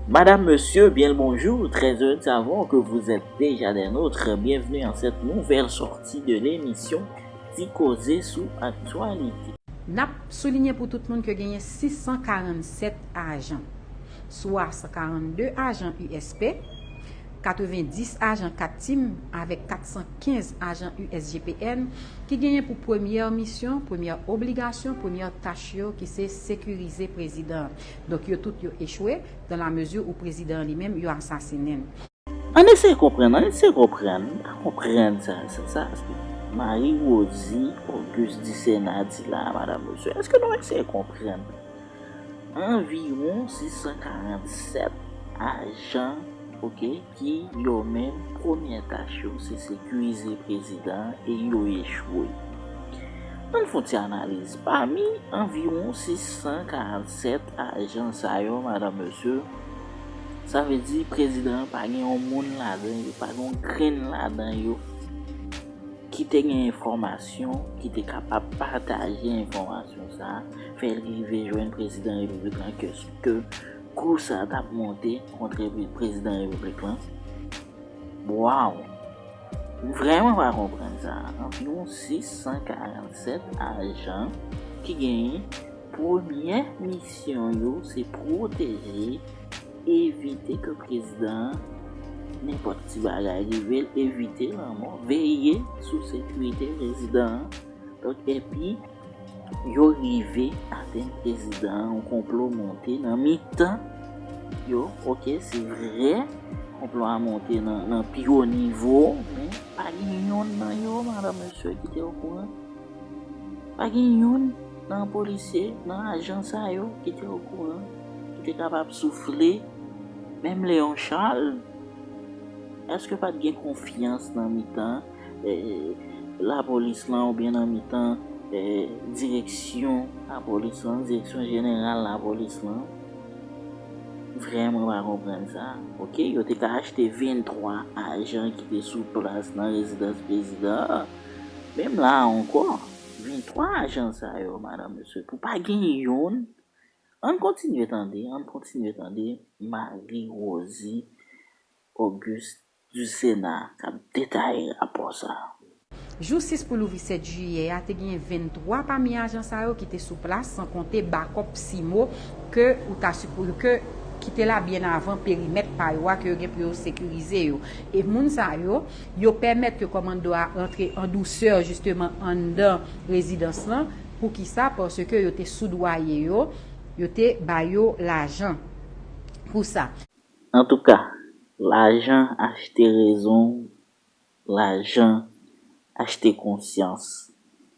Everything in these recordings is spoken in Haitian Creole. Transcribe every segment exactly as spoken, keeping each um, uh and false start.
Madame, Monsieur, bien le bonjour. Très heureux de savoir que vous êtes déjà des nôtres. Bienvenue à cette nouvelle sortie de l'émission Ti Koze sou Aktyalite. N ap soulinye pou tout moun ke genyen sis san karannsèt ajan, swa san karannde ajan U S P, katrevendis ajan kat tim avèk kat san kenz ajan U S G P N ki genyen pou premyè misyon, premyè obligasyon, premyè tach yo ki se sekirize prezidan an. Donk, yo tout yo echwe, dans la mesure où prezidan an li menm, yo asasinen l. Ann eseye konprann, ann eseye konprann. M pa konprann sa, sa, sa. Marie Rosie Auguste Ducena di la, Madame, Monsieur, èske nou eseye konprann? Anviwon sis san karannsèt ajan, oke, ki yo menm, premyè tach yo, se sekirize prezidan an e yo echwe. Ann fè yon ti analiz. Pami anviwon sis san karannsèt ajan sa yo, Madame, Monsieur, sa vle di prezidan an pa gen yon moun ladan yo, pa gen yon grenn ladan yo ki te gen enfòmasyon, ki te kapab pataje enfòmasyon sa a, fè l rive jwenn prezidan repiblik lan ke, ke kou sa a t ap monte kont repi-, prezidan repiblik lan. Waw! M vrèman pa konprann sa. Anviwon sis san karannsèt ajan ki genyen, premyè misyon yo se pwoteje, evite ke prezidan an, nenpòt ti bagay rive l, evite lanmò, veye sou sekirite prezidan an. Donk, epi, yo rive atenn prezidan an, yon konplo monte nan mitan yo. Oke, se vre, konplo a monte nan, nan pi wo nivo, men pa gen yonn nan yo, Madame, Monsieur, ki te okouran. Pa gen yonn nan polisye, nan ajan sa yo ki te okouran, ki te kapab soufle. Menm Léon Charles, èske pa t gen konfyans nan mitan, eh, lapolis lan oubyen nan mitan, eh, direksyon lapolis lan, direksyon jeneral lapolis lan? Vrèman pa konprann sa. Oke, yo te ka achte venntwa ajan ki te sou plas nan rezidans prezidan an. Menm la a ankò, venntwa ajan sa yo, Madame, Monsieur, pou pa gen yonn. Ann kontinye tande, ann kontinye tande Marie Rosie Auguste Ducena k ap detaye rapò sa a. Jou sis pou louvri sèt jiyè a, te genyen venntwa pami ajan sa yo ki te sou plas, san konte bakòp simo ke ou ta sipo-, ke, ki te la byen avan perimèt pa yo a ke yo gen pou yo sekirize yo. E moun sa yo, yo pèmèt ke kòmando a rantre an dousè, jisteman, anndan rezidans lan. Poukisa? Paske yo te soudwaye yo, yo te ba yo lajan pou sa. Antouka, lajan achte rezon, lajan achte konsyans.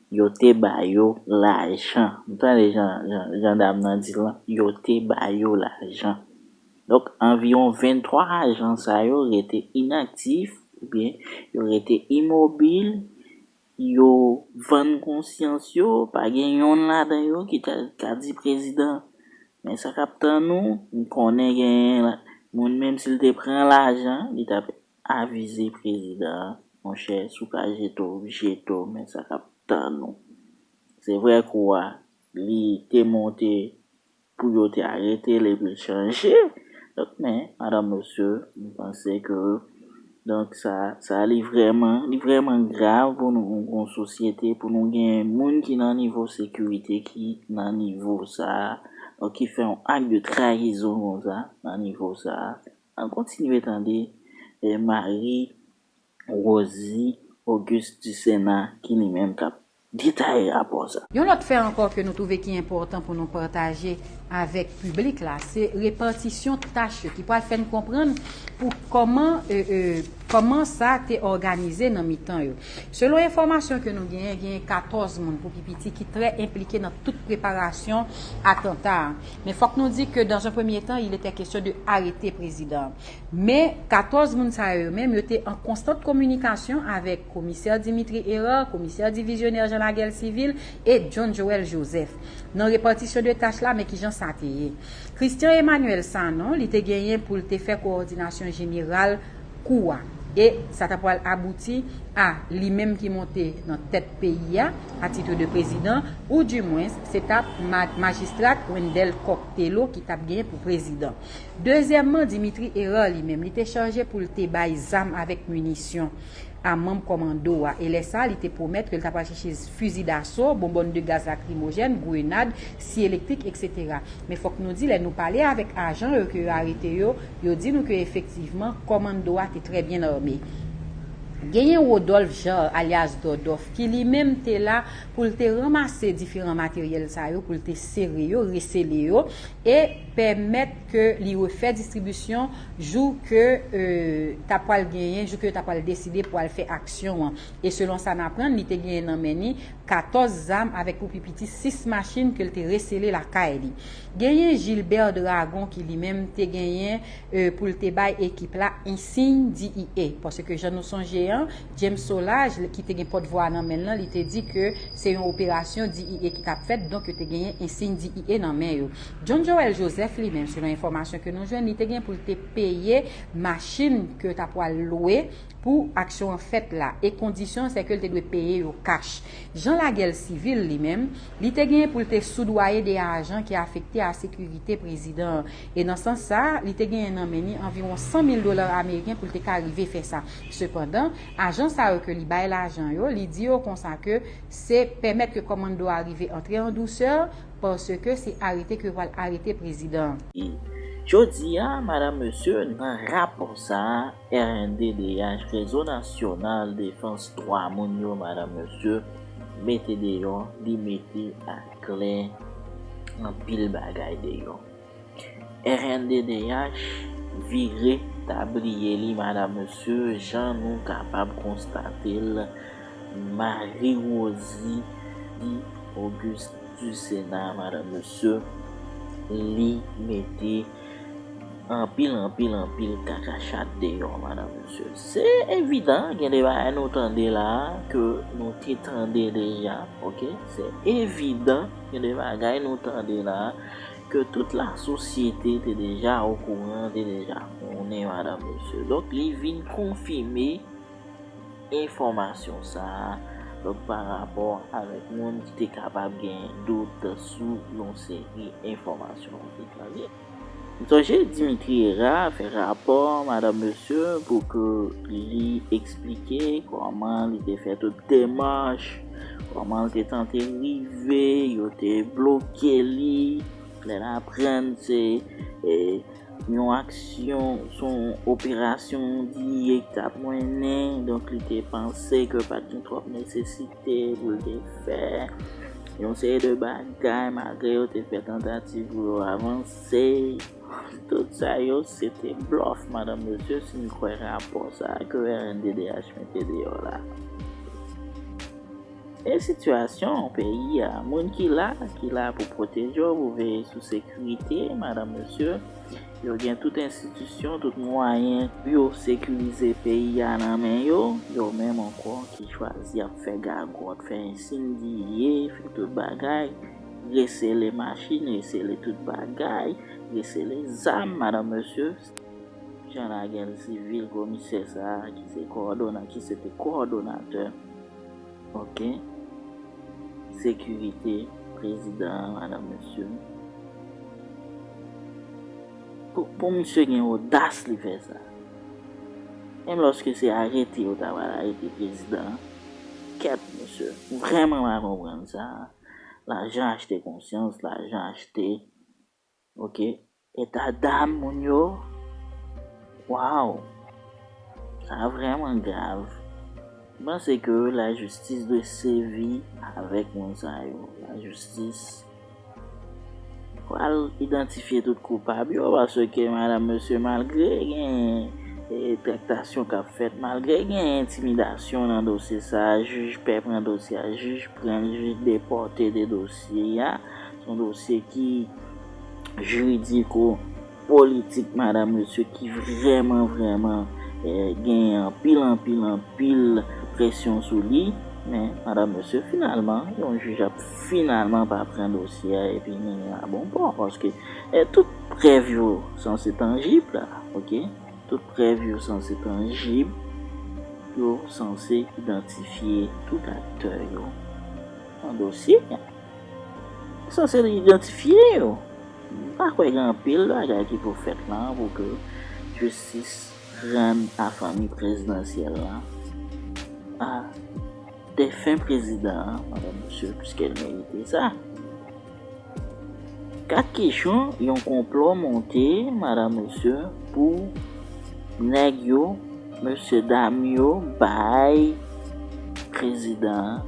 Yo te ba yo lajan. Nou tande jan, jan, jan dam nan di l lan, yo te ba yo lajan. Donk, anviwon venntwa ajan sa yo rete inaktif, oubyen yo rete imobil, yo vann konsyans yo, pa gen yonn ladan yo ki ta, ka di prezidan, men sa k ap tann ou, m konnen gen la, moun menm si l te pran lajan, li t ap avize prezidan an, monchè, si w ka jete w, jete w, men sa k ap tann ou. Se vre kou a, li te monte pou yo te arete l epi l chanje. Donk, men, madanm, mesye, m panse ke, donk, sa, sa li vrèman, li vrèman grav pou nou, pou yon sosyete, pou nou gen moun ki nan nivo sekirite, ki nan nivo sa, donk, ki fè yon ak de trayizon konsa, nan nivo sa. Ann kontinye tande, eh, Marie Rosie Auguste Ducena, ki li menm k ap detaye rapò sa. Yon lòt fè ankò ke nou twouve ki enpòtan pou nou pataje avèk piblik la, se repatisyon tach yo ki pral fè n konprann pou kòman, e, e, kòman sa te òganize nan mitan yo. Selon enfòmasyon ke nou genyen, genyen katòz moun pou pi piti ki trè enplike nan tout preparasyon atanta a. Men fòk nou di ke dans un premier temps, il était question de arete prezidan an. Men katòz moun sa yo menm, yo te an konstant kominikasyon avèk komisè Dimitri Hérard, komisè divizyonè Jean Laguerre Civil e John Joël Joseph. Nan repatisyon de tach la, men kijan sa te ye. Christian Emmanuel Sanon, li te genyen pou l te fè kowòdinasyon jeneral kou a. E sa ta pral abouti a li menm ki monte nan tèt peyi a, a titre de prezidan, ou dimwens, se t ap ma-, majistra Wendell Coq Tello ki t ap genyen pou prezidan. Dezyèmman, Dimitri Hérard li menm, li te chaje pou l te bay zam avèk minisyon a manm kòmando a. E lè sa a, li te pwomèt ke l ta pral chèche fizi daso, bonbòn de gaz lakrimojèn, grenad, si elektrik, etsetera. Men fòk nou di, lè nou pale avèk ajan yo ke yo arete yo, yo di nou ke efektivman, kòmando a te trè byen ame. Genyen Rodolphe Jean, alyas Dòdòf, ki li menm te la pou l te ranmase diferan materyèl sa yo, pou l te sere yo, resele yo, e pèmèt ke li refè distribisyon jou ke, e, ta pral genyen, jou ke yo ta pral deside pou al fè aksyon an. E selon sa n aprann, li te genyen nan men ni katòz zam avèk pou pi piti sis machin ke l te resele lakay li. Genyen Gilbert Dragon ki li menm te genyen, e, pou l te bay ekip la ensiy D E A. Paske jan nou sonje an, James Solages, ki te gen pòtvwa nan men l lan, li te di ke se yon operasyon D E A ki t ap fèt, donk yo te genyen ensiy D E A nan men yo. John Joel Joseph li menm, selon enfòmasyon ke nou jwenn, li te gen pou l te peye machin ke yo ta pral lwe pou aksyon an fèt la, e kondisyon an se ke l te dwe peye yo kach. Jean Laguerre Civil li menm, li te genyen pou l te soudwaye de ajan ki afekte a sekirite prezidan an. E nan sans sa a, li te genyen nan men ni anviwon san mil dola ameriken pou l te ka rive fè sa. Sepandan, ajan sa yo ke li bay lajan yo, li di yo konsa ke se pèmèt ke kòmando a rive antre an dousè, paske se arete ke yo pral arete prezidan an. E jodi a, madanm, mesye, nan rapò sa a, R N D D H, Rezo Nasyonal Defans Dwa Moun yo, madanm, mesye, mete deyò, li mete aklè anpil bagay deyò. R N D D H vire tabliye li, madanm, mesye, jan nou kapab konstate l, Marie Rosie Auguste du Sénat, madanm, mesye, li mete anpil, anpil, anpil kakachat deyò, madanm, mesye. Se evidan, gen de bagay nou tande la a, ke nou te tande deja, oke? Se evidan, gen de bagay nou tande la a, ke tout lasosyete te deja okouran, te deja konnen, madanm, mesye. Donk, li vin konfime enfòmasyon sa a, donk, pa rapò avèk moun ki te kapab gen dout sou yon seri enfòmasyon ki te tande. M sonje Dimitri Hérard fè rapò, madanm, mesye, pou ke li eksplike kòman li te fè tout demach, kòman l te tante rive, yo te bloke li, lè l aprann se, e, yon aksyon, se yon operasyon D E A ki t ap mennen, donk li te panse ke pa t gen twòp nesesite pou l te fè yon seri de bagay, malgre yo te fè tantativ pou yo avanse. Tout sa yo, se te blòf, madanm, mesye, si n kwè rapò sa a ke R N D D H mete deyò la. E sitiyasyon peyi a, moun ki la, ki la pou pwoteje w, pou veye sou sekirite, madanm, mesye, yo gen tout enstitisyon, tout mwayen pou yo sekirize peyi a nan men yo, yo menm ankò ki chwazi ap fè gagòt, fè ensiy D E A, fè tout bagay, resele machin, resele tout bagay, resele zam, madanm, mesye. Jean Laguerre Civil, komisè sa a, ki se kowòdona-, ki se te kowòdonatè, oke, sekirite prezidan an, madanm, mesye. Pou, pou misye gen odas li fè sa. Menm lòske se arete yo ta pral arete prezidan an, kèt, mesye, m vrèman pa konprann sa. Lajan achte konsyans, lajan achte, oke, eta dam moun yo. Waw! Sa vrèman grav. M panse ke lajistis dwe sèvi avèk moun sa yo. Lajistis pral idantifye tout koupab yo, paske, madanm, mesye, malgre gen, e, traktasyon k ap fèt, malgre gen entimidasyon nan dosye sa a, jij pè pran dosye a, jij pran, jij depòte de dosye a. Se yon dosye ki jiridiko politik, madanm, mesye, ki vrèman, vrèman, e, gen anpil, anpil, anpil presyon sou li. Men, madanm, mesye, finalman, yon jij ap finalman pa pran dosye a epi mennen a bon pò, paske, e, tout prèv yo sanse tanjib la, oke? Tout prèv yo sanse tanjib. Yo sanse idantifye tout aktè yo nan dosye a. Yo sanse idantifye yo. M pa kwè gen anpil bagay ki pou fèt la pou ke jistis rann a fanmi prezidansyèl la, a defen prezidan an, madanm, mesye, piske l merite sa. Kat kesyon, yon konplo monte, madanm, mesye, pou nèg yo, mesye dam yo bay prezidan an.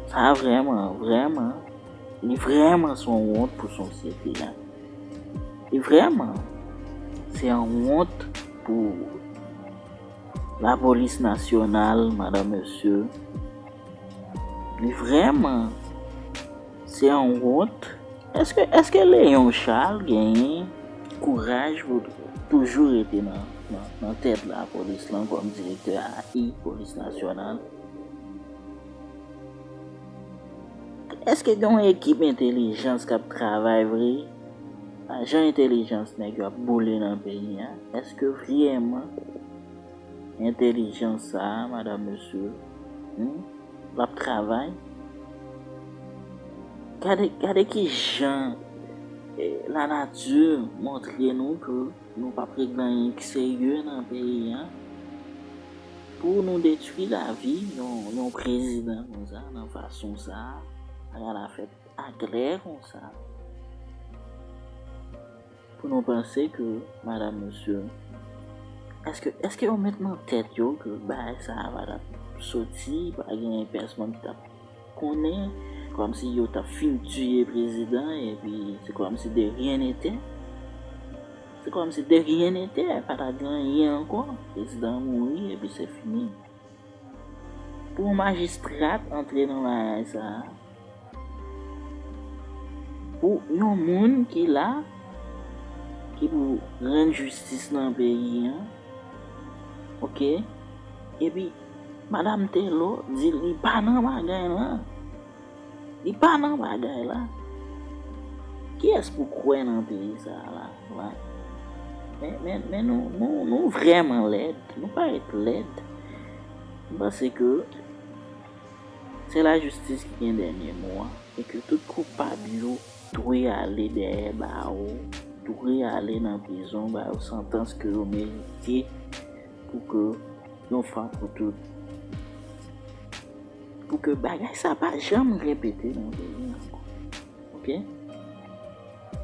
Sa vrèman, vrèman, li vrèman se yon wont pou sosyete a. Li vrèman se yon wont pou lapolis nasyonal, madanm, mesye. Li vrèman se yon wont. Èske, èske Léon Charles genyen kouraj pou toujou rete nan, nan, nan tèt lapolis lan kòm direktè A I polis nasyonal? Èske gen yon ekip entèlijans k ap travay vre? Ajan entèlijans nèg yo ap boule nan peyi a. Èske vrèman entèlijans sa a, madanm, mesye, hmm, l ap travay? Gade, gade ki jan, eh, lanati montre nou ke nou p ap regle anyen ki serye nan peyi a. Pou nou detwi lavi yon, yon prezidan konsa, nan fason sa a, bagay la fèt aklè konsa. Pou nou panse ke, madanm, mesye, èske, èske yo met nan tèt yo ke bagay sa a pa t ap soti, pa gen pèsonn ki t ap konnen, kòmsi yo t ap fin tiye prezidan, epi se kòmsi de rien n'était. Se kòmsi de rien n'était, pa t ap gen anyen ankò. Prezidan an mouri, epi se fini. Pou yon majistra antre nan bagay sa a, pou yon moun ki la, ki pou rann jistis nan peyi an, oke? Epi, madanm Tello di li pa nan bagay la. Li pa nan bagay la. Kiyès pou kwè nan peyi sa a la? Men, men, men nou, nou, nou vrèman lèd. Nou parèt lèd. M panse ke se lajistis ki gen dènye mo a, e ke tout koupab yo dwe ale dèyè bawo, dwe ale nan prizon, ba yo santans ke yo merite pou ke yon fwa pou tout, pou ke bagay sa pa janm repete nan peyi ankò. Oke?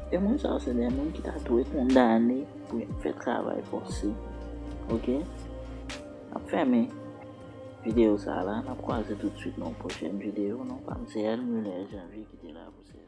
E moun sa yo se de moun ki ta dwe kondane pou fè travay fòse. Oke? N ap fèmen videyo sa a la, n ap kwaze toutswit nan yon pwochèn videyo. Non pa m se Elmuller Janvier ki te la pou se